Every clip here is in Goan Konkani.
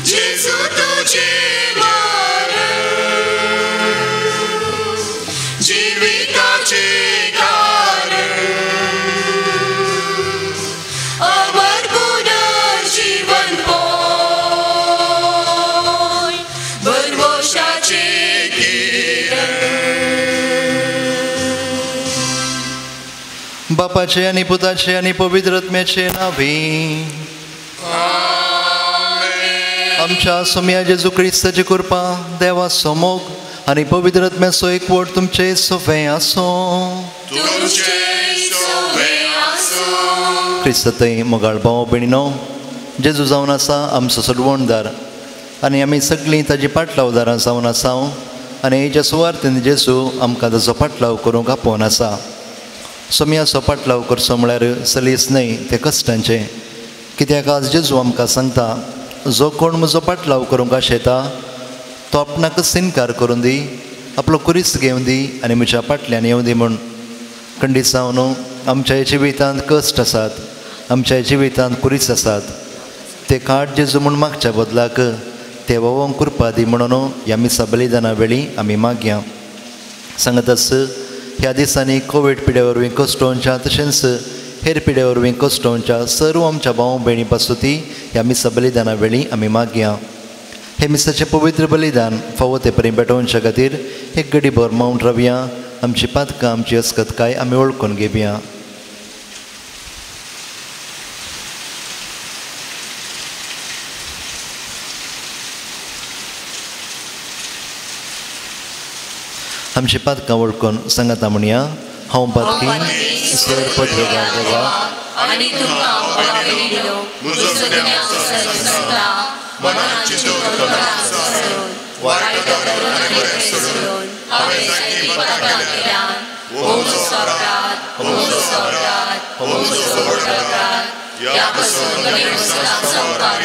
जेजू तुजें मरण जिविताचें कारण अमर पुनर्जीवन पोय भरवशाचें किरण. बापाचे आनी पुताचे आनी पवित्र आत्म्याचे नांवी आमच्या सोम्या जेजू क्रिस्ताची कृपा, देवाचो मोग आनी पवित्र आत्म्याचो एकवट तुमचे सोफे आसूं. क्रिस्तांतय मोगाळ भाव भयणीनो, जेजू जावन आसा आमचो सोडवणदार आनी आमी सगळीं ताजी पाटलावदारां जावन आसा आनी हेच्या सुवार्थीन जेजू आमकां ताचो पाटलाव करूंक आपोवन आसा. सोम्याचो पाटलाव करचो म्हळ्यार सलीस न्हय, तें कश्टांचें. कित्याक आज जेजू आमकां सांगता, जो कोण म्हजो पाटलाव करूंक आशेता तो आपणाकच इनकार करून दी, आपलो कुरीस घेवन दी आनी म्हज्या फाटल्यान येवं दी म्हूण. खंडीत जावन आमच्या जिवितांत कश्ट आसात, आमच्या जिवितांत कुरीस आसात, ते काड जेजू म्हूण मागच्या बदलाक ते वोवंक कृपा दी म्हणून ह्या मिसा बलिदाना वेळी आमी मागया. सांगताच ह्या दिसांनी कोवीड पिड्या वरवीं कश्टोवच्या तशेंच हेर पिड्या वरवीं कश्टोवच्या सर्व आमच्या भाव भयणी पासून ह्या मिसा बलिदाना वेळी आमी मागया. हे मिसाचें पवित्र बलिदान फावो ते परी पेटोवच्या खातीर एक गडीभर मावंट रावया. आमची पातकां, आमची अस्कतकाय आमी वळखून घेवया. आमची पातकां वळखून सांगाता म्हणया, हांव पातकी सर पदवेदार देवा आनी तुमकां भाव म्हजो गुन्यांव सांगता, मनान चिंतून तोंडान सोडून, वायट धरून आनी बरें सोडून हांवें जायतीं पातकां केल्यांत. हो म्हजो अपराध, हो म्हजो अपराध, हो म्हजो व्हड अपराध. ह्या पासून गणेश संवसार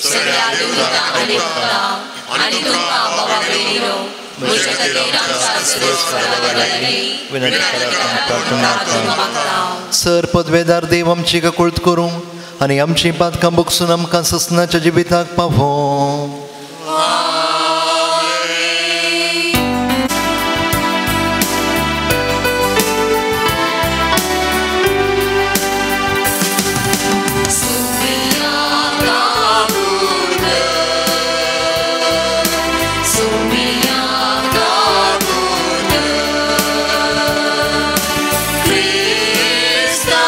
सगळ्या देवतांक आनी भक्तांक आनी तुमकां बाबा भयणीनो म्हजे खातीर आमच्या सर्वेस्परा लागीं विनंती करात, प्रार्थना मागता. सर पदवेदार देव आमची काकुळट करूं आनी आमची पातकां बगसून आमकां ससनाच्या जिविताक पावों. Krista,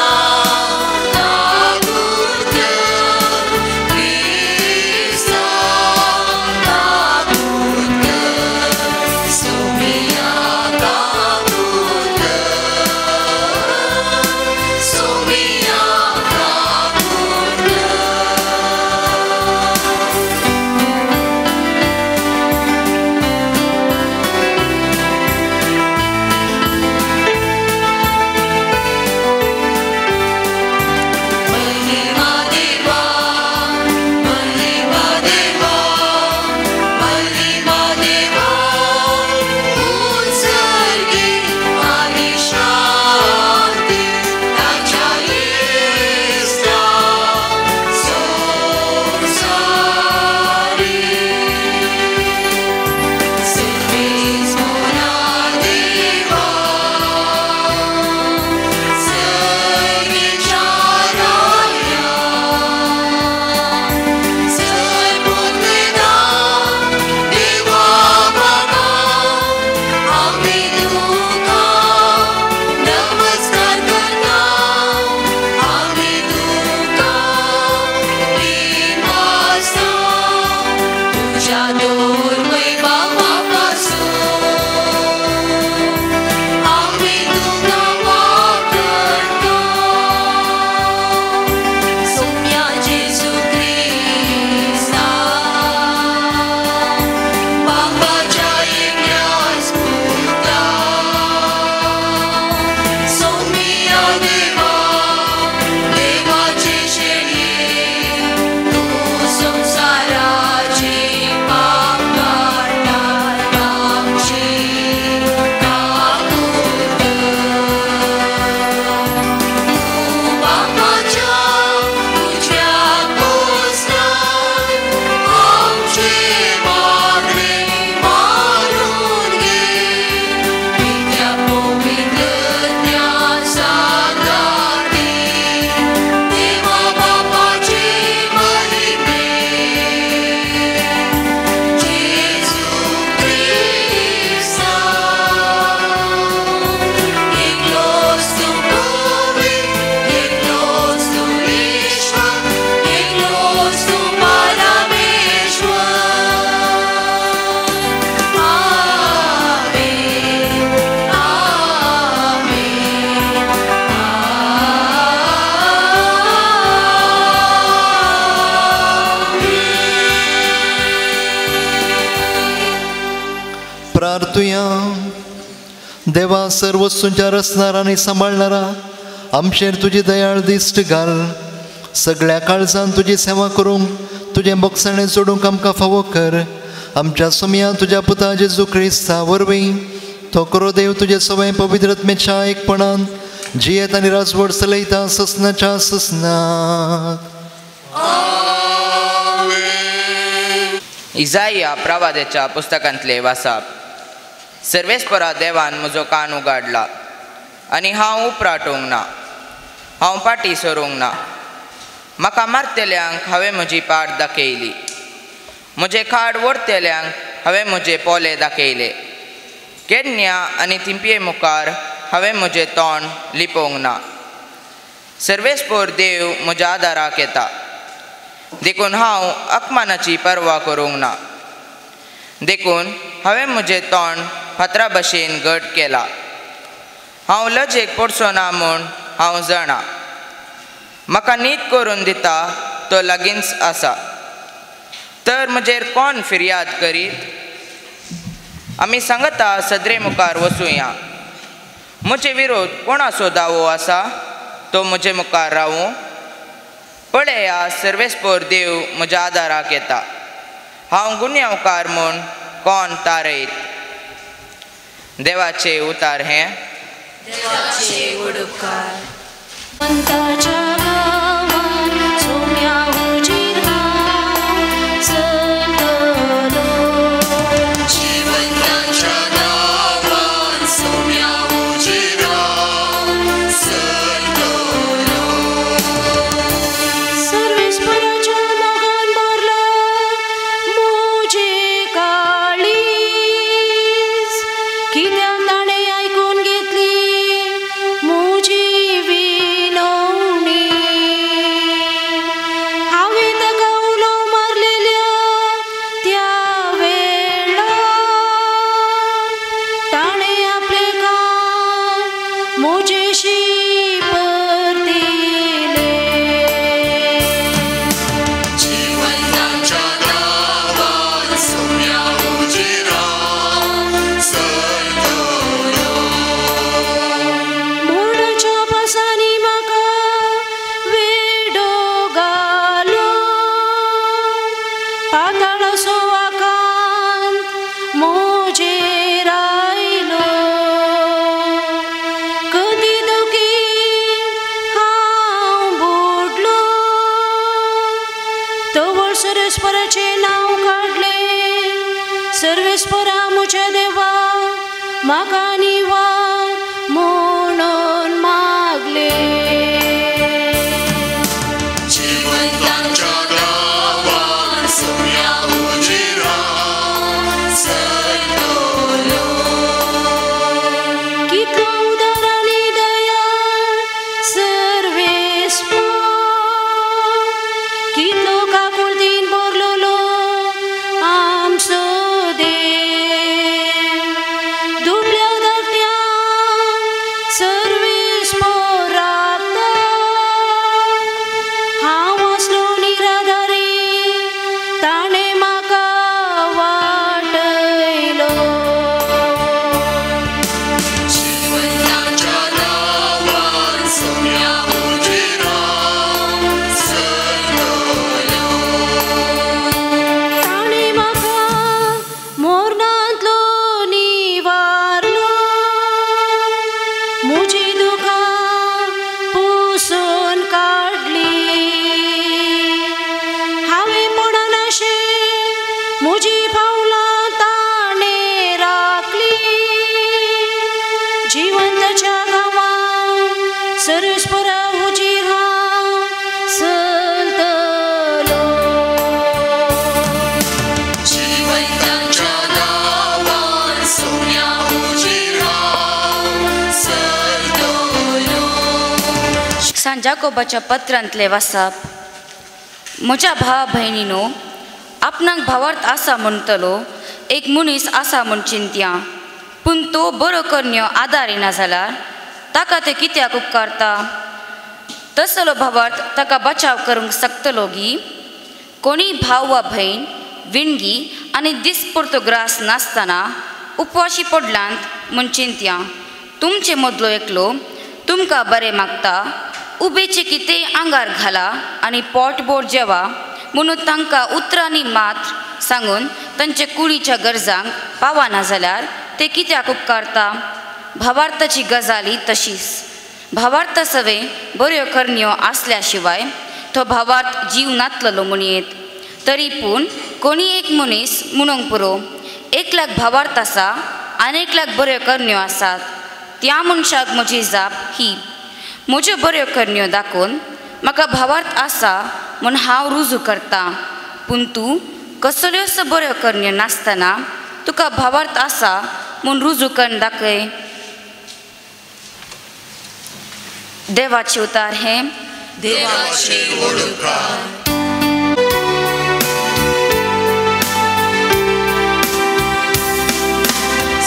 प्रार्थुया. देवा सर्व वस्तूंच्या रचणारा आनी सांबाळणारा आमचेर तुजी दयाळ दिश्ट घाल. सगळ्या काळजान तुजी सेवा करूंक तुजें बोगसाणें जोडूंक आमकां फावो कर. आमच्या सोमया तुज्या पुता जेजू क्रिस्ता वरवीं तो करो देव तुजे सवय पवित्र आत्म्याच्या एकपणान जियेत आनी राजवट चलयता ससनाच्या ससनात. इजाया प्रवादाच्या पुस्तकांतले वासाप. सर्वेस्परा देवान म्हजो कान उगाडला आनी हांव उपराटूंक ना, हांव पाटी सरूंक ना. म्हाका मारतल्यांक हांवें म्हजी पाट दाखयली, म्हजें खाड व्हरतल्यांक हांवें म्हजे पोले दाखयले. केन्या आनी थिंपये मुखार हांवें म्हजें तोंड लिपोवंक ना. सर्वेस्पोर देव म्हज्या आदाराक येता, देखून हांव अपमानाची पर्वा करूंक ना. देखून हांवें म्हजें तोंड फातरा भशेन घट केला. हांव लजेक पडचो ना म्हूण हांव जाणा. म्हाका नीत करून दिता तो लागींच आसा. तर म्हजेर कोण फिर्याद करीत? आमी सांगता सदरे मुखार वचुया. म्हजे विरोध कोणाचो दावो आसा तो म्हजे मुखार रावूं. पळया सर्वेस्पोर देव म्हज्या आदाराक येता. हांव गुन्यांवकार म्हूण कोण तारयत? देवाचे उतार हें. देवाचे उडकार. सर्वेस्परा म्हज्या देवा म्हाका निवार म्हणून मागले. जिवंतांच्या गांवांत सोम्या उजिरान सरतलो. कितलो उदार आनी दयाळ सर्वेस्पर, कितलो काकुळतीन भरलेलो आमचो देव. दुबळ्या धाकट्यांक सर्वेस्पर राखता. हांव आसलो निराधारी ताणें म्हाका वाटयलो. जिवंतांच्या गांवांत सोम्या उजिरान सरतलो. ताणें म्हाका मोरनांतलो निवारलो, म्हजी दुखां पुसून काडली. हांवें पडनाशें म्हजी पावलां ताणें राखली. जिवंताच्या गांवांत सर्वेस्परा हुजीर हांव चलतलो. जिवंतांच्या गांवांत सोम्या उजिरान सरतलो. सांजाकोबाच्या पत्रांतले वासाप. म्हज्या भावा भयणीनो, आपणाक भावार्थ आसा म्हणटलो एक मनीस आसा म्हूण चिंतया, पूण तो बरो करण्यो आदार येना जाल्यार ताका तें कित्याक उपकारता? तसलो भावार्थ ताका बचाव करूंक शकतलो गी? कोणीय भाव वा भयण विणगी आनी दिसपुरतो ग्रास नासतना उपवाशी पडलांत म्हूण चिंतया. तुमचे मदलो एकलो तुमकां बरें मागता, उबेचें कितेंय आंगार घाला आनी पोटभर जेवा म्हणून तांकां उतरांनी मात्र सांगून तांच्या कुडीच्या गरजांक पावना जाल्यार ते कित्याक उपकारता? भावार्थाची गजाली तशीच. भावार्थ सवे बऱ्यो करण्यो आसल्या शिवाय तो भावार्थ जीव नातलेलो म्हणयेत. तरी पूण कोणी एक मनीस म्हणूंक पुरो, 1 लाख भावार्थ आसा आनी 1 लाख बऱ्यो करण्यो आसात. त्या मनशाक म्हजी जाप ही, म्हज्यो बऱ्यो करण्यो दाखोवन म्हाका भावार्थ आसा म्हूण हांव रुजू करतां, पूण तूं कसल्योच बऱ्यो करण्यो नासतना तुका भावार्थ आसा म्हूण रुजू करून दाखय. देवाचे उतार हें. देवाचे उपकार.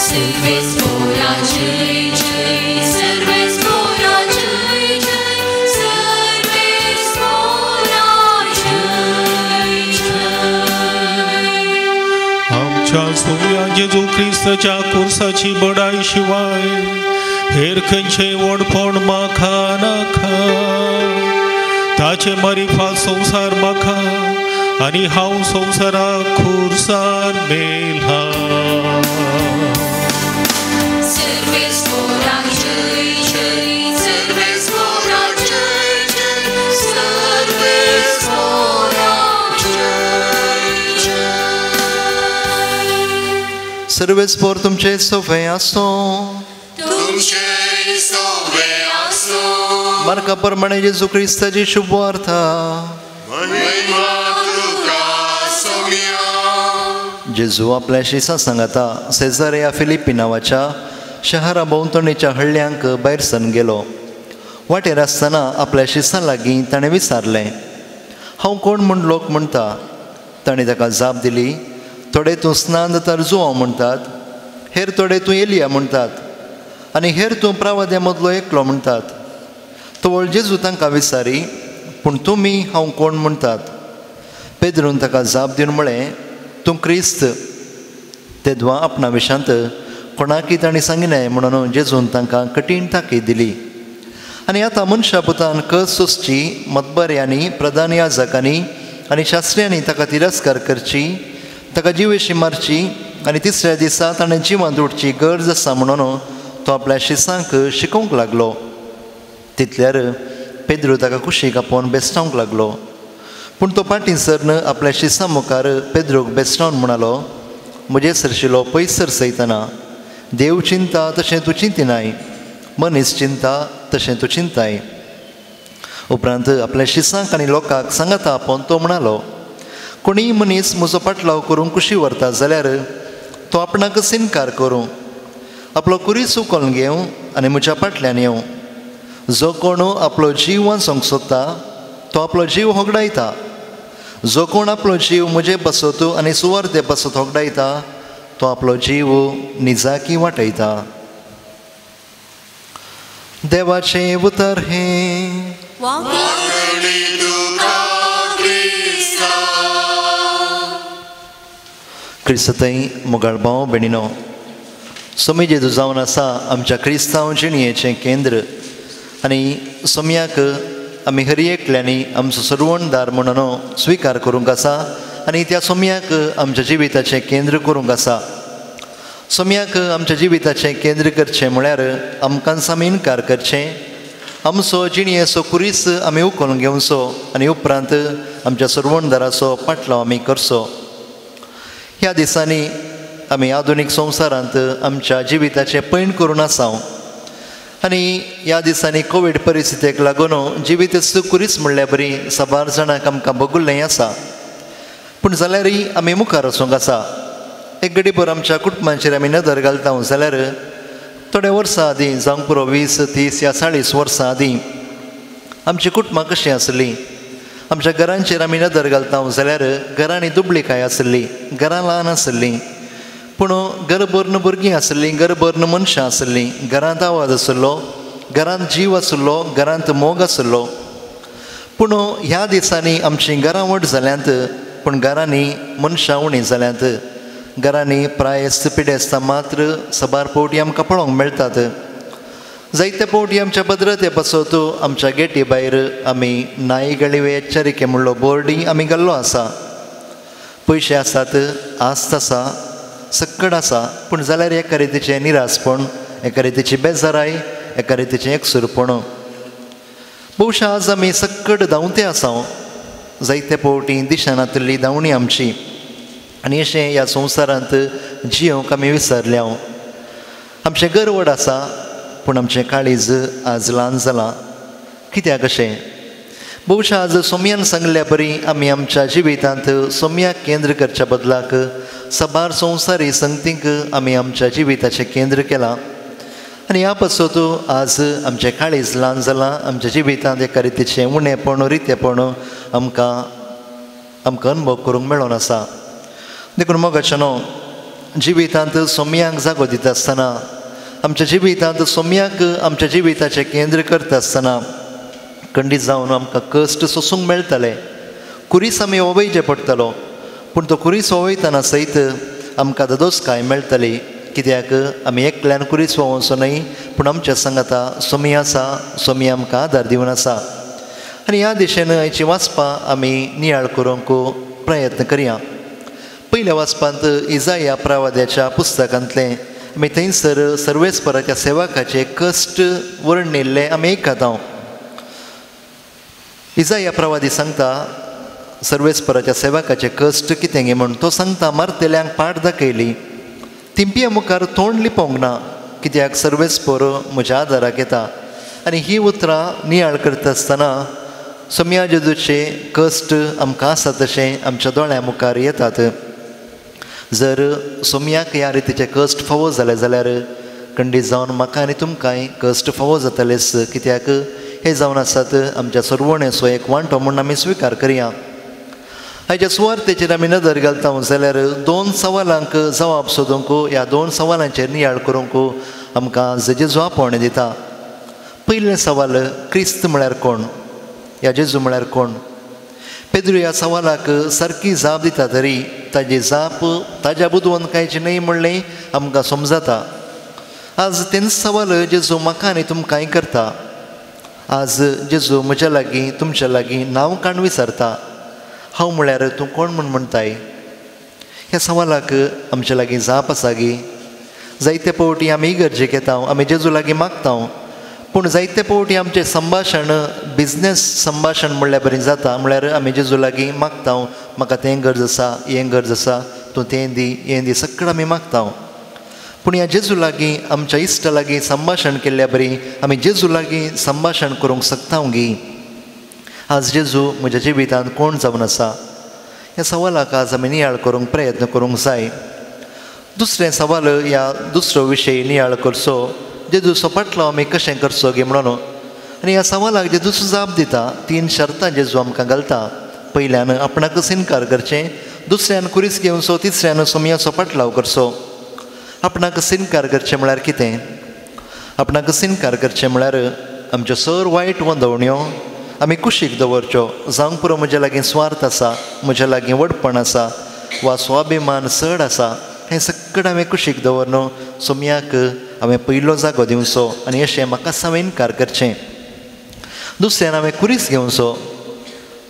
सर्वेस्पोरा जय जय, सर्वेस्पोरा जय जय, सर्वेस्पोरा जय जय. आमच्या सोम्या जेजू क्रिस्ताच्या कुर्साची बडाई शिवाय हेर खंयचें व्हडपण म्हाका नाका. ताचे मारिफात संवसार म्हाका आनी हांव संवसाराक खुर्सार मेला. सर्वेस्पोरा जय जय, सर्वेस्पोरा जय जय, सर्वेस्पोरा जय जय. सर्वेस्पोर तुमचे सोफे आसूं. तुमचे सोवे आसूं. मार्का प्रमाणे जेजू क्रिस्ताची शुभ वार्ता. महिमा तुका सोम्या. जेजू आपल्या शिसां सांगाता सेजारिया फिलिपी नांवाच्या शहरा भोंवतणीच्या हळ्यांक भायर सरून गेलो. वाटेर आसतना आपल्या शिसां लागीं ताणें विचारलें, हांव कोण म्हूण लोक म्हणटा? ताणें ताका जाप दिली, थोडे तूं स्नान तर जुवांव म्हणटात, हेर थोडे तूं एलिया म्हणटात आनी हेर तूं प्रावाद्या मदलो एकलो म्हणटात. तवळ जेजू तांकां विचारी, पूण तुमी हांव कोण म्हणटात? पेद्रून ताका जाप दिवन म्हळें, तूं क्रिस्त. तेदवा आपणा विशांत कोणाकी तांणी सांगिनाय म्हणून जेजून तांकां कठीण ताकीद दिली. आनी आतां मनशा पुतान कस सोंसची, मतबऱ्यांनी, प्रधान याजकांनी आनी शास्त्र्यांनी ताका तिरस्कार करची, ताका जिवेशी मारची आनी तिसऱ्या दिसा ताणें जिवांत उठची गरज आसा म्हणून तो आपल्या शिसांक शिकोवंक लागलो. तितल्यार पेद्रू ताका कुशीक आपोवन बेस्टावंक लागलो. पूण तो फाटीं सरन आपल्या शिसां मुखार पेद्रूक बेस्टावन म्हणालो, म्हजे सरशिलो पयस सरसयतना देव चिंता तशें तूं चिंतिनाय, मनीस चिंता तशें तूं चिंताय. उपरांत आपल्या शिसांक आनी लोकांक सांगाता आपोवन तो म्हणालो, कोणीय मनीस म्हजो पाटलाव करूंक कुशी व्हरता जाल्यार तो आपणाकच इनकार करूं, आपलो कुरीस उखलून घेवं आनी म्हज्या फाटल्यान येवं. जो कोण आपलो जीव वाचोवंक सोदता तो आपलो जीव होगडायता. जो कोण आपलो जीव म्हजे पासत आनी सुवार्थे पासत होगडायता तो आपलो जीव निजाकी वाटयता. देवाचें उतर हें. क्रिस्तय मोगाळ भाव भयणीनो, सोमी जेजू जावन आसा आमच्या क्रिस्तांव जिणयेचें केंद्र आनी सोम्याक आमी हर एकल्यांनी आमचो सर्वणदार म्हणून स्विकार करूंक आसा आनी त्या सोम्याक आमच्या जिविताचें केंद्र करूंक आसा. सोम्याक आमच्या जिविताचें केंद्र करचें म्हळ्यार आमकांच आमी इनकार करचें, आमचो जिणयेचो कुरीस आमी उखलून घेवचो आनी उपरांत आमच्या सर्वणदाराचो पाटलाव आमी करचो. ह्या दिसांनी आमी आधुनीक संवसारांत आमच्या जिविताचें पैण करून आसा आनी ह्या दिसांनी कोवीड परिस्थितीक लागून जिवीत कुरीस म्हणल्यार बरी साबार जाणांक आमकां भोगुल्लें आसा. पूण जाल्यारय आमी मुखार वचूंक आसा. एक घडीभर आमच्या कुटुंबांचेर आमी नदर घालता जाल्यार थोड्या वर्सां आदीं, जावंक पुरो 20, 30 या 40 वर्सां आदीं आमचीं कुटुंबां कशीं आसलीं, आमच्या घरांचेर आमी नदर घालता जाल्यार घरांनी दुबळीकाय आसली, घरां ल्हान आसलीं, पूण घर भरून भुरगीं आसलीं, घर भरून मनशां आसलीं, घरांत आवाज आसलो, घरांत जीव आसलो, घरांत मोग आसलो. पूण ह्या दिसांनी आमचीं घरां व्हड जाल्यांत, पूण घरांनी मनशां उणीं जाल्यांत, घरांनी प्रायस्त पिडेस्तां मात्र सबार फावटी आमकां पळोवंक मेळटात. जायते फावटी आमच्या भद्रते पासत आमच्या गेटी भायर आमी नायगळी एच्चरिके म्हणलो बोर्डी आमी घाल्लो आसा. पयशे आसात, आस्त आसा, सक्कड आसा, पूण जाल्यार एका रितीचें निरासपण, एका रितीची बेजाराय, एका रितीचें एकसुरपण. बहुशा आज आमी सक्कड धांवते आसा, जायते फावटी दिशनातली धांवणी आमची आनी अशें ह्या संवसारांत जियोंक आमी विसरल्या. आमचें घर व्हड आसा पूण आमचें काळीज आज ल्हान जालां. कित्याक अशें? बहुशा आज सोम्यान सांगल्या परी आमी आमच्या जिवितांत सोम्याक केंद्र करच्या बदलाक सबार संवसारी संगतींक आमी आमच्या जिविताचें केंद्र केलां आनी ह्या पासत आज आमचें काळीज ल्हान जालां. आमच्या जिवितांत एका रितीचें उणेपण, रितेपण आमकां आमकां अनुभव करूंक मेळोन आसा. देखून मोगाच्यानो, जिवितांत सोम्यांक जागो दिता आसतना, आमच्या जिवितांत सोम्याक आमच्या जिविताचें केंद्र करता आसतना खंडीत जावन आमकां कश्ट सोसूंक मेळटले. कुरीस आमी ओवयचें पडटलो, पूण तो कुरीस ओवयतना सयत आमकां ददोसकाय मेळटली. कित्याक आमी एकल्यान कुरीस व्हांवचो न्हय, पूण आमच्या सांगाता सोमी आसा, सोमी आमकां आदार दिवन आसा. आनी ह्या दिशेन आयची वाचपां आमी नियाळ करूंक प्रयत्न करया. पयल्या वाचपांत इजाया प्रवाद्याच्या पुस्तकांतलें आमी थंयसर सर्वेस्पराच्या सेवकाचे कश्ट वर्णिल्ले आमी आयकता. इजाया प्रवादी सांगता सर्वेस्पराच्या सेवकाचे कश्ट कितें गे म्हूण. तो सांगता, मारतेल्यांक पाट दाखयली, तिंपया मुखार तोंड लिपोवंक ना, कित्याक सर्वेस्पर म्हज्या आदाराक येता. आनी ही उतरां नियाळ करता आसतना सोम्या जेजूचे कश्ट आमकां आसा तशें आमच्या दोळ्यां मुखार येतात. जर सोम्याक ह्या रितीचे कश्ट फावो जाले जाल्यार खंडीत जावन म्हाका आनी तुमकांय कश्ट फावो जातलेच. कित्याक हे जावन आसात आमच्या सरवणेचो एक वांटो म्हूण आमी स्विकार करया. हाच्या सुवार्थेचेर आमी नदर घालता जाल्यार दोन सवालांक जवाब सोदूंक, ह्या दोन सवालांचेर नियाळ करूंक आमकां जेजू आपोवणें दिता. पयलें सवाल, क्रिस्त म्हळ्यार कोण? ह्या जेजू म्हळ्यार कोण? पेद्रू ह्या सवालाक सारकी जाप दिता तरी ताजी जाप ताज्या बुदवंतकायची न्हय म्हणलें आमकां समजता. आज तेंच सवाल जेजू म्हाका आनी तुमकांय करता. आज जेजू म्हज्या लागीं तुमच्या लागीं नांव काण विचारता, हांव म्हळ्यार तूं कोण म्हूण म्हणटाय? ह्या सवालाक आमच्या लागीं जाप आसा गी? जायते फावटी आमी इगर्जेक येता, आमी जेजू लागीं मागता, पूण जायते फावटी आमचें संभाशण बिजनेस संभाशण म्हणल्यार बरें जाता. म्हळ्यार आमी जेजू लागीं मागता, म्हाका तें गरज आसा, हें गरज आसा, तूं तें दी, हें दी, सगळें आमी मागता. पूण ह्या जेजू लागीं आमच्या इश्टा लागीं संभाशण केल्ल्या बरी आमी जेजू लागीं संभाशण करूंक शकता गी? आज जेजू म्हज्या जिवितांत कोण जावन आसा? ह्या सवालाक आज आमी नियाळ करूंक प्रयत्न करूंक जाय. दुसरें सवाल, ह्या दुसरो विशय नियाळ करचो, जेजूचो पाटलाव आमी कशें करचो गे म्हणून. आनी ह्या सवालाक जेजूचो जाप दिता. तीन शर्तां जेजू आमकां घालता. पयल्यान आपणाकच इनकार करचें, दुसऱ्यान कुरीस घेवचो, तिसऱ्यान सोमयाचो पाटलाव करचो. आपणाकच इनकार करचें म्हळ्यार कितें? आपणाकच इनकार करचें म्हळ्यार आमच्यो सर वायट वंदवण्यो आमी कुशीक दवरच्यो. जावंक पुरो म्हज्या लागीं स्वार्थ आसा, म्हज्या लागीं व्हडपण आसा वा स्वाभिमान चड आसा, हें सगळें हांवें कुशीक दवर सोम्याक हांवें पयलो जागो दिवचो आनी अशें म्हाकाच हांवें इनकार करचें. दुसऱ्यान हांवें कुरीस घेवचो.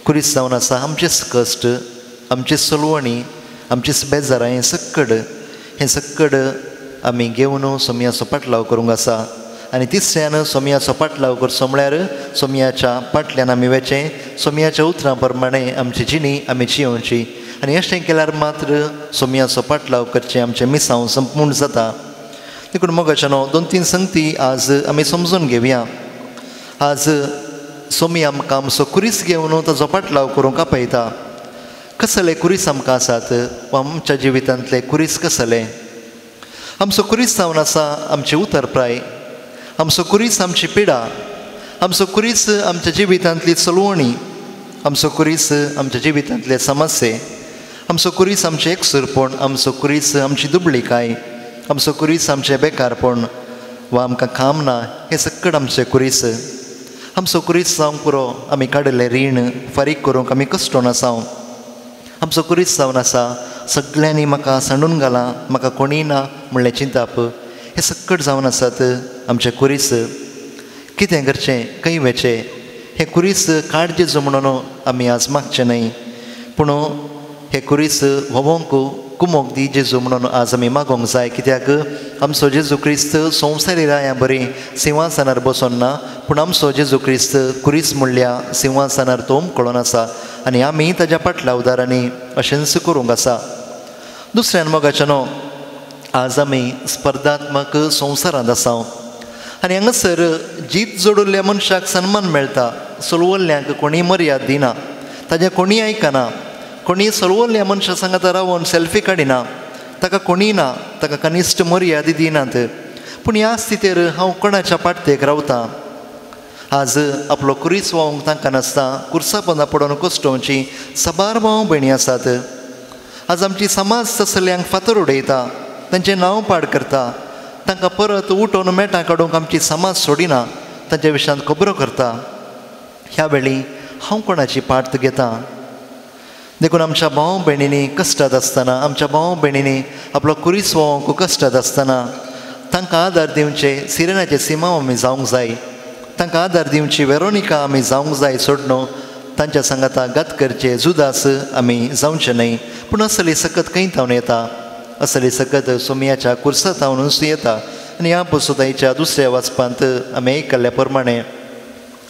कुरीस जावन आसा आमचेच कश्ट, आमची सलवणी, आमचीच बेजारां, हें सक्कड हें सक्कड आमी घेवन सोम्याचो पाटलाव करूंक आसा. आनी तिसऱ्यान सोम्याचो पाटलाव करचो म्हळ्यार सोम्याच्या पाटल्यान आमी वेचें, सोम्याच्या उतरां प्रमाणें आमची जिणी आमी जियोवची. आनी अशें केल्यार मात्र सोम्याचो पाटलाव करचें आमचें मिसांव संपूर्ण जाता. देखून मोगाच्यानो, दोन तीन संगती आज आमी समजून घेवया. आज सोमी आमकां आमचो कुरीस घेवन ताजो पाटलाव करूंक आपयता. कसले कुरीस आमकां आसात वा आमच्या जिवितांतले कुरीस कसले? आमचो कुरीस जावन आसा आमची उतरप्राय, आमचो कुरीस आमची पिडा, आमचो कुरीस आमच्या जिवितांतली चलवणी, आमचो कुरीस आमच्या जिवितांतले समस्ये, आमचो कुरीस आमचें एकसुरपण, आमचो कुरीस आमची दुबळीकाय, आमचो कुरीस आमचें बेकारपण वा आमकां काम ना, हें सगळें आमचें कुरीस. आमचो कुरीस जावंक पुरो आमी काडिल्लें रीण फारीक करूंक आमी कश्टोन आसा. आमचो कुरीस जावन आसा सगळ्यांनी म्हाका सांडून घालां, म्हाका कोणीय ना म्हणलें चिंताप, हें सक्कट जावन आसात आमचे कुरीस. कितें करचें, खंय वचें, हें कुरीस काड जेजू म्हणून आमी आज मागचें न्हय, पूण हे कुरीस व्होवोंक कुमोक दी जेजू म्हणून आज आमी मागोंक जाय. कित्याक आमचो जेजू क्रिस्त संवसारी राया बरी सिंहासनार बसोन ना, पूण आमचो जेजू क्रिस्त कुरीस म्हणल्या सिंहासनार तो उमकळोन आसा आनी आमी ताज्या फाटल्या उदारांनी अशेंच करूंक आसा. दुसऱ्यान मोगाचें न्हू, आज आमी स्पर्धात्मक संवसारांत आसा आनी हांगासर जीत जोडिल्ल्या मनशाक सन्मान मेळटा, सोलवल्ल्यांक कोणीय मर्याद दिना, ताजें कोणीय आयकना, कोणी सोलवल्ल्या मनशा सांगाता रावन सेल्फी काडिना, ताका कोणीय ना, ताका कनिश्ट मर्यादी दिनात. पूण ह्या स्थितीर हांव कोणाच्या पाटतेक रावतां? आज आपलो कुरीस व्हांवंक तांकां नासता, कुर्सा पोंदा पडून कश्टोवची साबार भाव भयणी आसात. आज आमची समाज तसल्यांक फातर उडयता, तांचें नांव पाड करता, तांकां परत उठोवन मेटां काडूंक आमची समाज सोडिना, तांच्या विशयांत खबरो करता. ह्या वेळी हांव कोणाची पाट घेता? देखून आमच्या भाव भयणींनी कश्टांत आसतना, आमच्या भाव भयणींनी आपलो कुरीस व्हांवंक कश्टांत आसतना तांकां आदार दिवचे सिरेनाचे सिमांव आमी जावंक जाय, तांकां आदार दिवची वेरोनिका आमी जावंक जाय, सोडनो तांच्या सांगाता घात करचे जुदास आमी जावचे न्हय. पूण असली सकत खंय थावन येता? असली सकत सोमयाच्या कुर्सा थावनूच येता. आनी ह्या पुस्तकाच्या दुसऱ्या वाचपांत आमी आयकल्ल्या प्रमाणे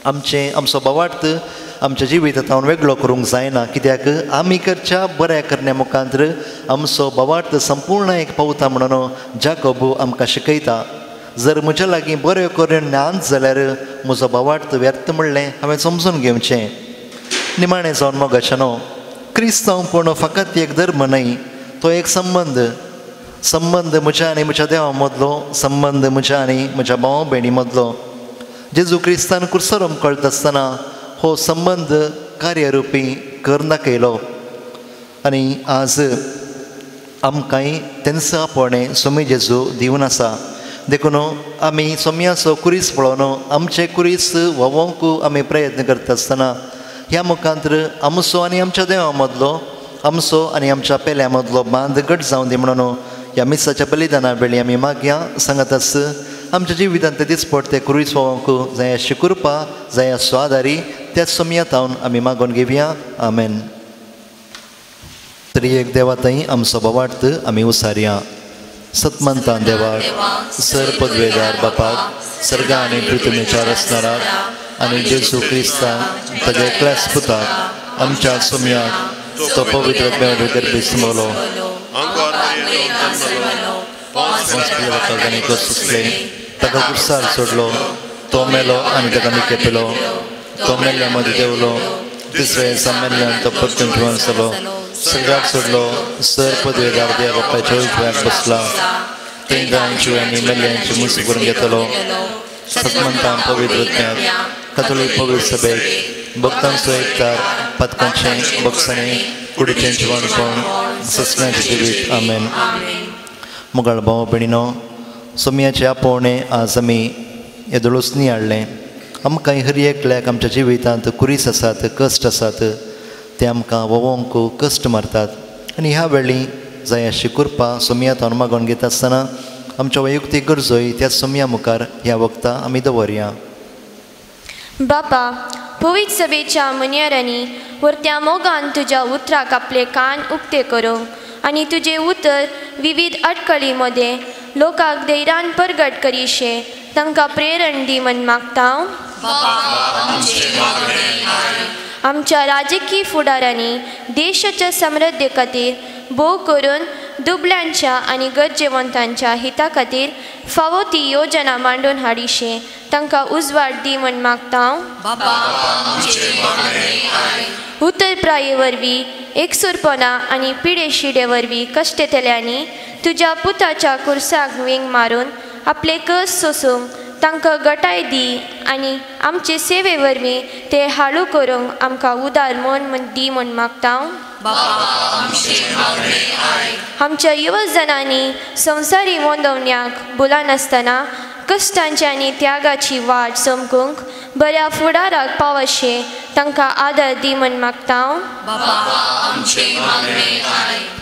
आमचें आमचो भावार्थ आमच्या जिवितांत वेगळो करूंक जायना, कित्याक आमी करच्या बऱ्या करण्या मुखांतर आमचो भावार्थ संपूर्ण एक पावता म्हणून जाकोब आमकां शिकयता. जर म्हज्या लागीं बऱ्यो करून ज्ञान जाल्यार म्हजो भावार्थ व्यर्थ म्हणलें हांवें समजून घेवचें. निमाणें जावन मोगाचें न्हू, क्रिस्तांवपण फकत एक धर्म न्हय, तो एक संबंद, संबंद म्हज्या आनी म्हज्या देवा मदलो, संबंद म्हज्या आनी म्हज्या भाव भयणी मदलो. जेजू क्रिस्तान कुर्सार कळटा आसतना हो संबंद कार्यरुपी कर दाखयलो आनी आज आमकांय तेंचो आपोवणें सोमी जेजू दिवन आसा. देखून आमी सोमयाचो कुरीस पळोवन आमचे कुरीस व्होवोंक आमी प्रयत्न करता आसतना ह्या मुखांतर आमचो आनी आमच्या देवा मदलो, आमचो आनी आमच्या पेल्या मदलो बांद घट जावं दी म्हणून ह्या मिसाच्या बलिदाना वेळी आमी मागया. सांगत आस आमच्या जिवितांत दिसपट ते कुरीस व्होवोंक जाय अशी कृपा, जाय स्वादारी त्या सोमया तावन आमी मागोवन घेवया. आमेन. तरी एक देवा थंय आमचो भावार्थ आमी उसारया. सतमंतान देवाक, सर पदवेदार बापाक, सर्गा आनी पृथ्वीच्या रचणाराक आनी जेजू क्रिस्ताक ताज्या एकल्याच पुताक आमच्या सोमयाक तो पवित्र गर्भेस्त सुचले, ताका कुर्सार सोडलो, तो मेलो आनी ताका निकेपेलो, तो मेल्ल्या मदीं देंवलो, तिसरे मेल्ल्यान तो परतून जिवन जालो, सगळ्याक सोडलो, सर पदवेदार देवा बापायच्या उजव्याक बसला, थंय जांची आनी मेल्ल्यांची मुस करून घेतलो. सतमंतां पवित्र कथोलीक पवित्र सभेक भक्तांचो एकतार, पातकांचें बक्षणें, कुडीचें जिवनपण, ससण्याचें जिवीत. आमेन. मुगाळ भाव भयणीनो, सोमयाचें आपोवणें आज आमी येदोळूच हाडलें. आमकां हर एकल्याक आमच्या जिवितांत कुरीस आसात, कश्ट आसात, ते आमकां व्होवोंक कश्ट मारतात आनी ह्या वेळी जाय अशी कृपा सोमया तावन मागोवन घेता आसतना आमच्या वैयक्तीक गरजोय त्या सोमया मुखार ह्या वखदां आमी दवरया. बापा, पवित्र सभेच्या मन्यारांनी वरत्या मोगान तुज्या उतराक आपले कान उक्ते करूंक आनी तुजें उतर विविध अटकळी मदें लोकांक धैर्यान परगट करीशे तांकां प्रेरण दी म्हण मागता. आमच्या राजकीय फुडारांनी देशाच्या समृद्धी खातीर भोव करून दुबळ्यांच्या आनी गरजेवंतांच्या हिता खातीर फावो ती योजना मांडून हाडिशे तांकां उजवाड दी म्हण मागता. उतर प्राये वरवीं एकसुरपणा आनी पिडेशिडे वरवीं कश्टेतल्यांनी तुज्या पुताच्या कुर्साक वेंग मारून आपले कस सोसूंक तांकां गटाय दी आनी आमचे सेवे वरवीं ते हाळू करूंक आमकां उदार मन दी म्हण मागता. आमच्या युवजनांनी संवसारी वंदवण्याक भुलनासतना कश्टांची आनी त्यागाची वाट चमकूंक बऱ्या फुडाराक पावशे तांकां आदर दी म्हण मागता.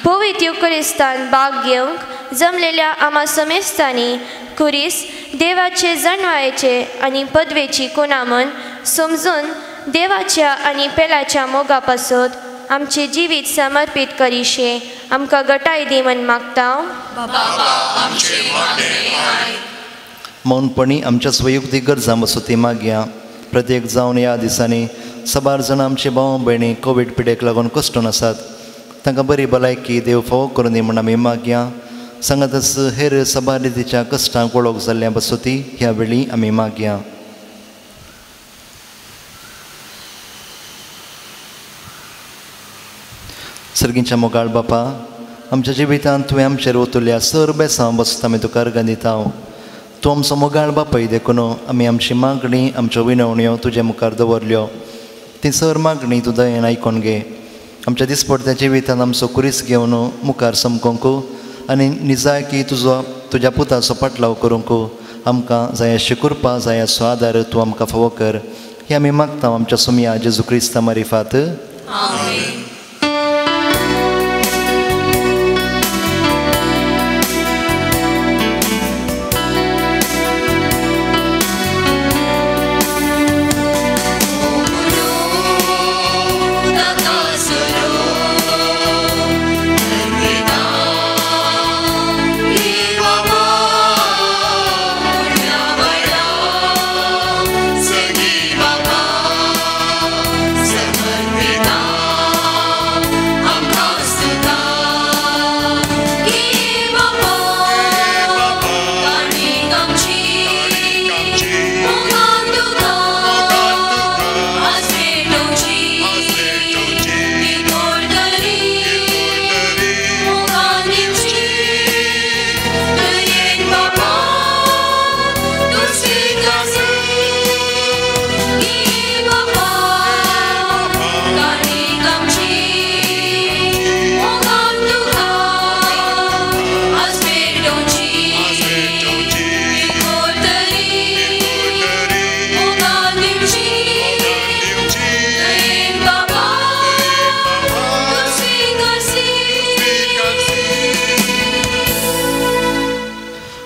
पवित्र युक्रिस्तान भाग घेवंक जमलेल्या आमा समेस्तांनी कुरीस देवाचे जाणवायेचे आनी पदवेची कोणा म्हण समजून देवाच्या आनी पेलाच्या मोगा पासत आमचें जिवीत समर्पीत करिशे आमकां गटाय दी म्हण मागता. मौनपणी आमच्या स्वयुक्तीक गरजां बसोती मागया. प्रत्येक जावन ह्या दिसांनी साबार जाणां आमचे भाव भयणी कोवीड पिडेक लागून कश्टून आसात. तांकां बरी भलायकी देव फावो करून दी म्हूण आमी मागया. सांगातच हेर साबार रितीच्या कश्टांक वळख जाल्ल्या बसोती ह्या वेळी आमी मागया. सर्गींच्या मोगाळ बापा, आमच्या जिवितांत तुवें आमचेर ओतुल्या सर बेसांव बसता आमी तुका अर्गां दिता. तूं आमचो मोगाळ बापय देखून आमी आमची मागणी आमच्यो विनवण्यो तुजे मुखार दवरल्यो. ती सर मागणी तूं दयेन आयकून घे. आमच्या दिसपडत्या जिवितांत आमचो कुरीस घेवन मुखार समकोंक आनी निजायकी तुजो तुज्या पुताचो पाटलाव करूंक आमकां जाय अशी कृपा जाय असो आदार तूं आमकां फावो कर. हें आमी मागता आमच्या सोमया जेजू क्रिस्ता मारिफात.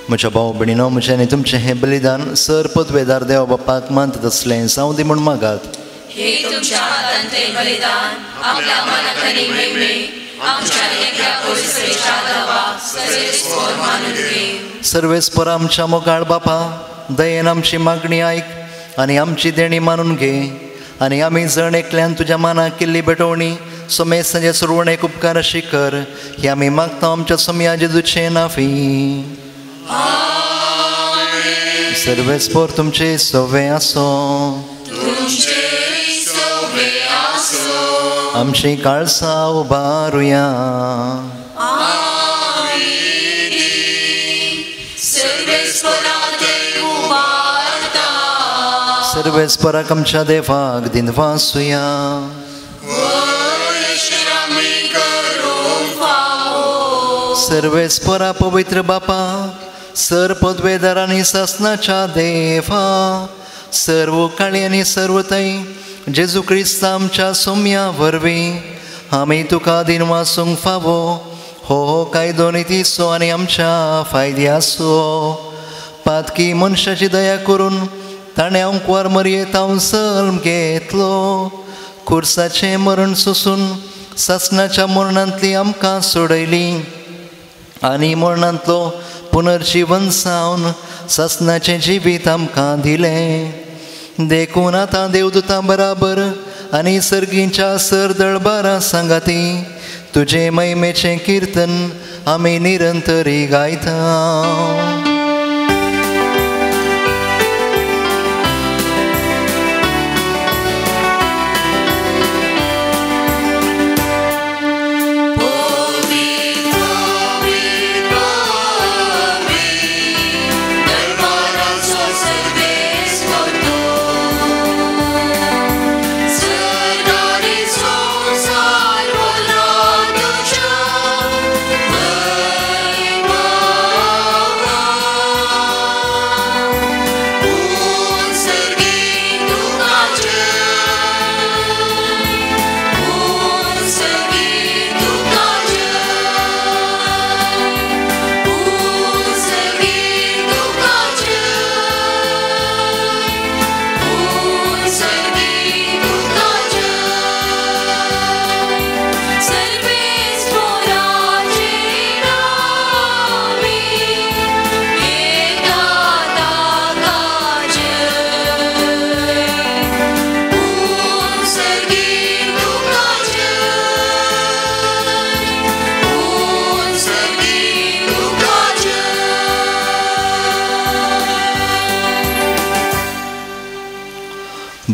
म्हज्या भाव भयणीनो, म्हजें आनी तुमचें हें बलिदान सर पदवेदार देवा बापाक मानतात असलें जावं दी म्हूण मागात. सर्वेस्पर आमच्या मोगाळ बापा, दयेन आमची मागणी आयक आनी आमची देणी मानून घे आनी आमी जण एकल्यान तुज्या मानाक केल्ली भेटवणी सोमेस्तांचे सुरवणेक उपकार अशी कर. ही आमी मागता आमच्या सोमया जेजूचे नाफी. सर्वेस्पर तुमचे सवे आसो. आमची काळसां उबारुया. सर्वेस्पराक आमच्या देवाक दिनवासुया. सर्वेस्परा पवित्र बापा, सर पदवेदार आनी सासनाच्या देवा, सर्व काळी आनी सर्वतय जेजू क्रिस्त आमच्या सोम्या वरवीं आमी तुका दिनवासूंक फावो हो कायदो नितीचो आनी आमच्या फायद्याचो. पातकी मनशाची दया करून ताणें अंकवार मरयेत हांव सल्म घेतलो. खुर्साचें मरण सोसून सासनाच्या मरणांतली आमकां सोडयली आनी मरणांतलो पुनर्जीवन सावन सासनाचें जिवीत आमकां दिलें. देखून आतां देवदूतां बराबर आनी सर्गींच्या सर दळबारा सांगाती तुजे महिमेचें किर्तन आमी निरंतरी गायता.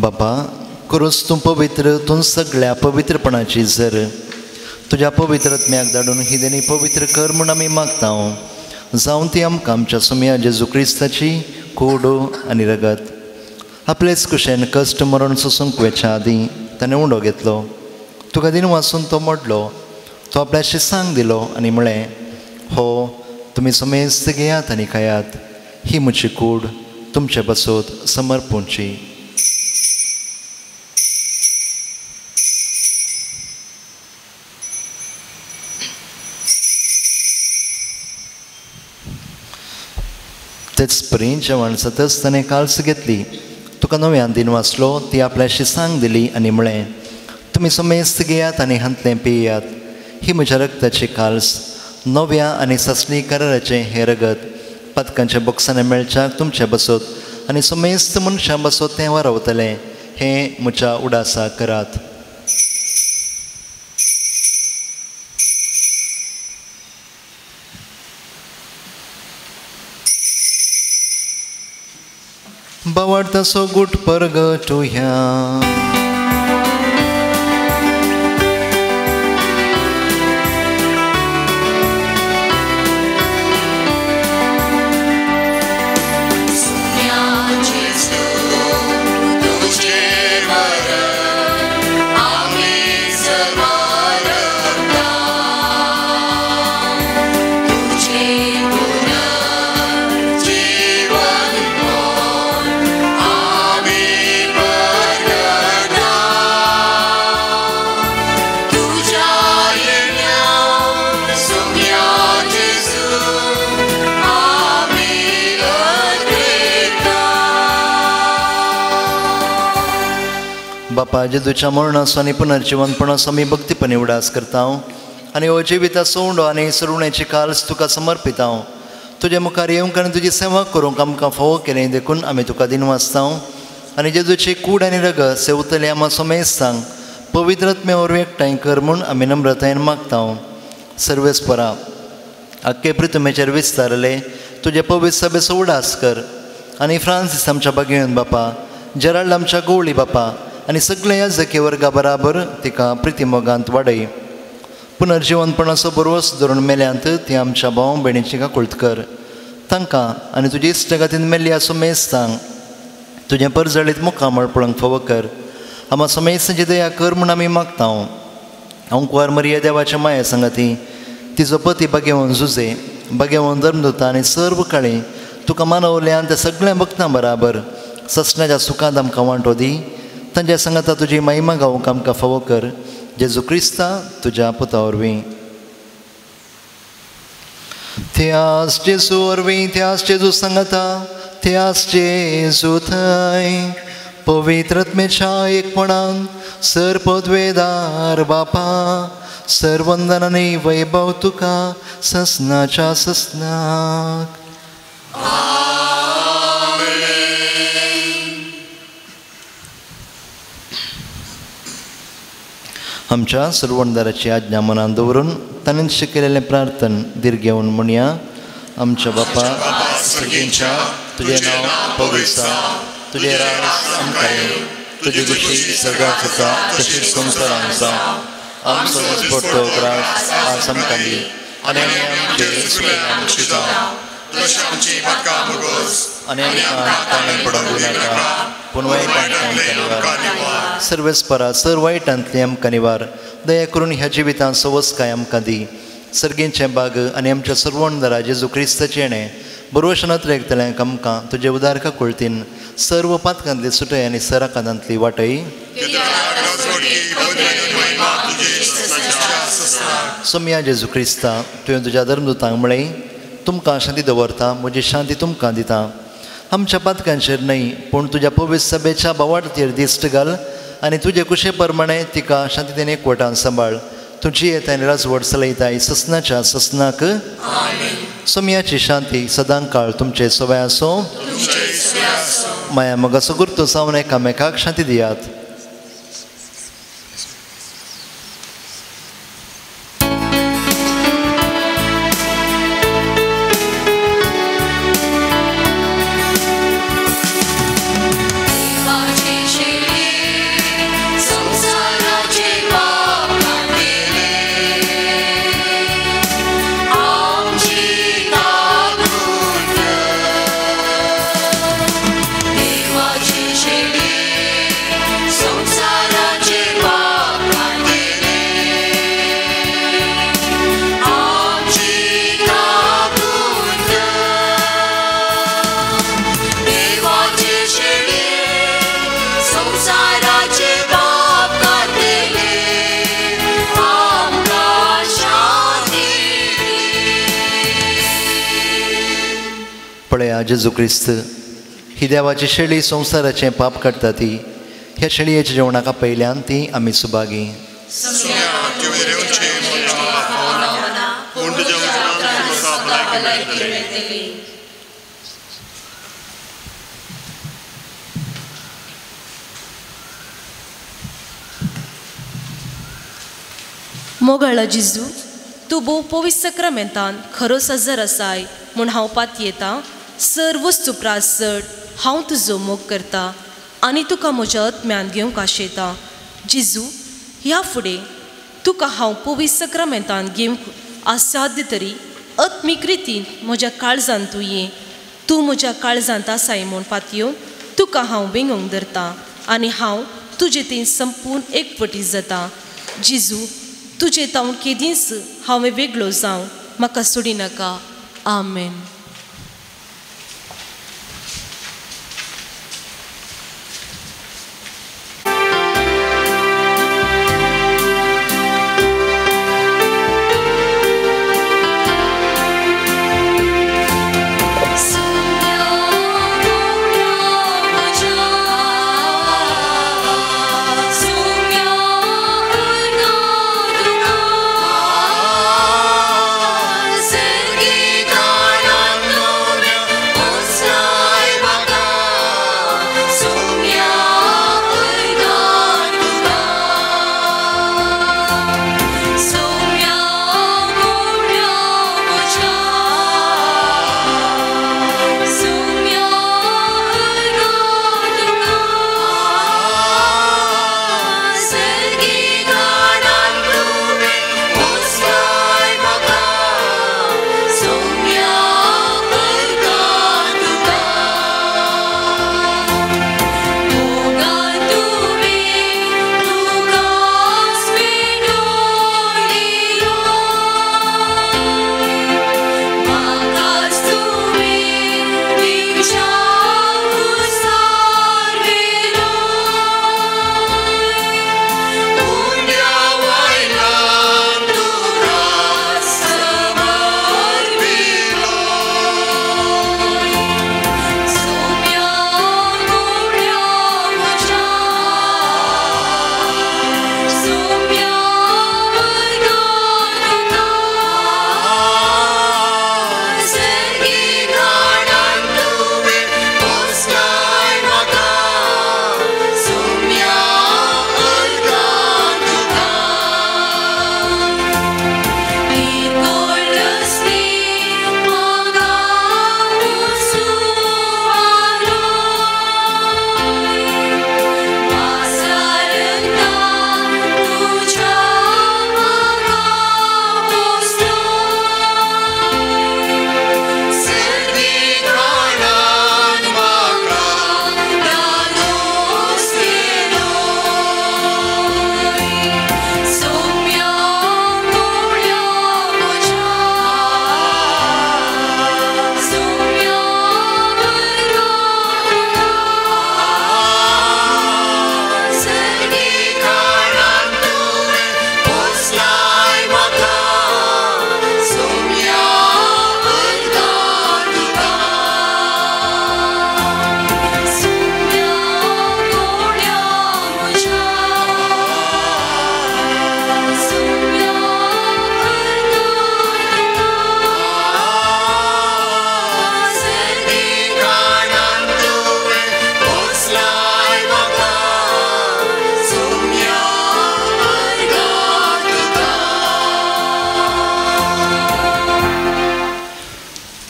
बापा, करूच तूं पवित्र, तूं सगळ्या पवित्रपणाची जर तुज्या पवित्र आत्म्याक धाडून ही देणी पवित्र कर म्हूण आमी मागता. जावन ती आमकां आमच्या सुमया जेजू क्रिस्ताची कूड आनी रगत. आपलेच कुशेन कश्ट मरण सोसूंक वेच्या आदीं ताणें उंडो घेतलो, तुका दिन वाचून तो मोडलो, तो आपल्या शिसांक दिलो आनी म्हळें, हो तुमी समेस्त घेयात आनी खायात, ही म्हजी कूड तुमचे बसोत समर्पूंची. तेच परी जेवण जातच ताणें काल्स घेतली, तुका नव्यान दिन वाचलो, ती आपल्या शिसांक दिली आनी म्हळें, तुमी समेस्त घेयात आनी हांतलें पियात, ही म्हज्या रक्ताची काल्स, नव्या आनी सासणी कराराचें हें रगत पातकांच्या बोक्सांनी मेळच्याक तुमचे बसोत आनी समेस्त मनशां बसोत तें वारावतलें, हें म्हज्या उडासा करात. बावार्थाचो गुट परगटुया. बापा, जेजूच्या मरणाचो आनी पुनर्जिवनपणाचो आमी भक्तीपणी उडास करता आनी हो जिविताचो उंडो आनी सरुण्याची काल्स तुका समर्पिता. तुजे मुखार येवंक आनी तुजी सेवा करूंक आमकां फावो केलें देखून आमी तुका दिनवासता आनी जेजूची कूड आनी रगत सेवतले आमा समेस्तांक पवित्र आत्म्या वरवीं एकठांय कर म्हूण आमी नम्रतायेन मागता. सर्वेस्परा, आख्खे पृथ्वीचेर विस्तारले तुजे पवित्र सभेचो उडास कर आनी फ्रांसीस आमच्या बागेवन बापा, जेराल्ड आमच्या गवळी बापा आनी सगळ्या याजकी वर्गा बराबर तिका प्रितीमोगांत वाडय. पुनर्जिवनपणाचो बरोवस धरून मेल्यांत ती आमच्या भाव भयणीची काकुळट कर. तांकां आनी तुजी इश्टगातीन मेल्ली आसूं मेस्तांक तुजें परजळीत मुखामळ पळोवंक फावो कर. आमा समेस्तांची दया कर म्हूण आमी मागता. हांव कुंवर मरिया देवाच्या माया सांगाती तिजो पती बागेवन जुजे, बागेवन धर्मदूता आनी सर्व काळी तुका मानवल्या त्या सगळ्या भक्तां बराबर ससण्याच्या सुखांत आमकां वांटो दी. तांच्या सांगाता तुजी महिमा गावंक आमकां फावो कर. जेजू क्रिस्ता तुज्या पुता वरवीं. त्यास जेजू वरवीं, त्यास जेजू सांगाता, त्यास जेजू थंय पवित्र आत्म्याच्या एकपणान सर पदवेदार बापा, सर्वंदन आनी वैभव तुका ससनाच्या ससनाक. आमच्या सर्वणदाराची आज्ञा मनान दवरून ताणें शिकयलेलें प्रार्थन धीर घेवन म्हणया. आमच्या बापा तुजें नांव पवित्र जावं, तुजें राज आमकां येवं, तुजी खुशी सगळ्याक जाता तशीच संवसारांत जावं. आमचो दिसपट्टो ग्रास आज आमकां दी आनी आमी आमचे चुकल्यांक आनी आमकां ताणें पडूंक दिनाका, पूण वायटांतले आमकां निवार. सर्वेस्परा, सर वायटांतले आमकां निवार. दया करून ह्या जिवितांत सवस्काय आमकां दी. सर्गींचें बाग आनी आमच्या सर्वणदारा जेजू क्रिस्ताचें येणें बरोवशनात रेगतल्यांक आमकां तुजे उदार काकुळतीन सर्व पातकांतली सुटय आनी सराकांतांतली वाटय. सोमया जेजू क्रिस्ता, तुवें तुज्या धर्मदूतांक म्हळें, तुमकां शांती दवरता, म्हजी शांती तुमकां दिता. आमच्या पातकांचेर न्हय पूण तुज्या पवित्र सभेच्या बावार्थेर दिश्ट घाल आनी तुजे कुशे प्रमाणे तिका शांतीतेन एकवटान सांबाळ. तुजी येता आनी राजवट चलयताय ससनाच्या ससनाक. सोमयाची शांती सदां काळ तुमचे सवय आसूं. माया मोगाचो गुर्तो जावन एकामेकाक शांती दियात. She पळया जेजू क्रिस्त ही देवाची शेळी संवसाराचें पाप काडटा ती ह्या शेळयेच्या जेवणाक आपयल्यान ती आमी सुभागी. मोगाळा जेजू, तूं भोव पवित्र साक्रामेंतान खरोच हजर आसाय म्हूण हांव पातयेतां. सर वस्तू प्रास चड हांव तुजो मोग करता आनी तुका म्हज्या आत्म्यान घेवंक आशेतां. जेजू, ह्या फुडें तुका हांव पवित्र साक्रामेंतान घेवंक असाध्य तरी आत्मीक रितीन म्हज्या काळजांत तूं ये. तूं म्हज्या काळजांत आसाय म्हूण पातयेवन तुका हांव वेंगोवंक धरता आनी हांव तुजे थंय संपूर्ण एकवटीत जाता. जेजू, तुजे तावन केदींच हांवें वेगळो जावं म्हाका सोडिनाका. आमेन.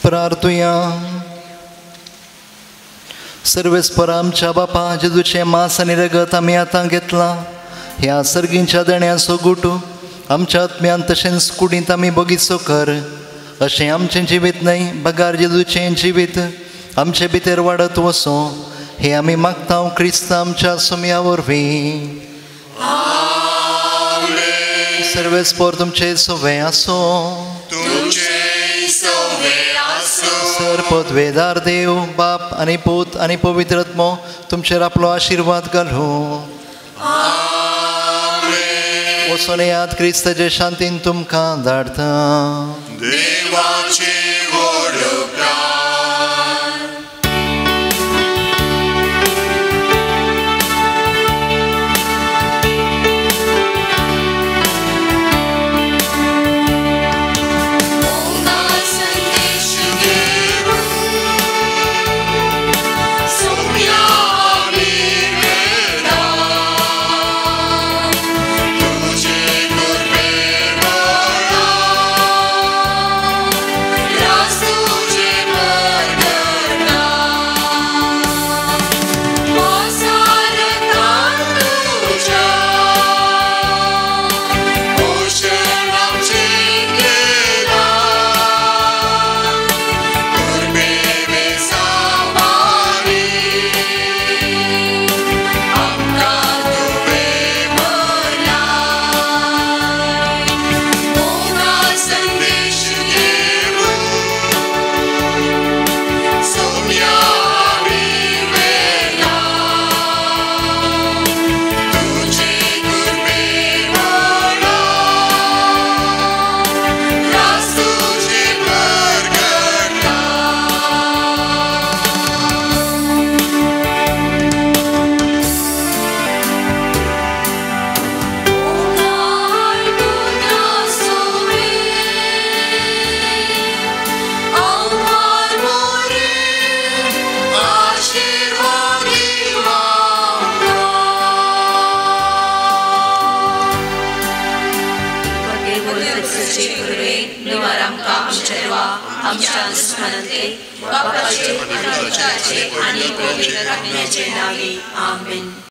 प्रार्थुया. सर्वेस्पर आमच्या बापा जेजूचें मांस आनी रगत आमी आतां घेतलां. ह्या सर्गींच्या देण्याचो गुटू आमच्या आत्म्यान तशेंच कुडींत आमी बगीचो कर. अशें आमचें जिवीत न्हय बगार जेजूचें जिवीत आमचे भितर वाडत वचों हें आमी मागता क्रिस्त आमच्या सोम्या वरवीं. सर्वेस्पर तुमचें सोवें आसूं. सर पदवेदार देव बाप आनी पूत आनी पवित्र आत्मो तुमचेर आपलो आशिर्वाद घालूं. वचून येयात, क्रिस्ताचे शांतीन तुमकां धाडटा. देवाचे व्हड उपकार. वर्साचे पुर्वे निवार आमकां आमच्या देवा आमच्या दुस्मानांते बापाचे आनी पुताचे आनी पवित्र आत्म्याचे नांवी आमेन.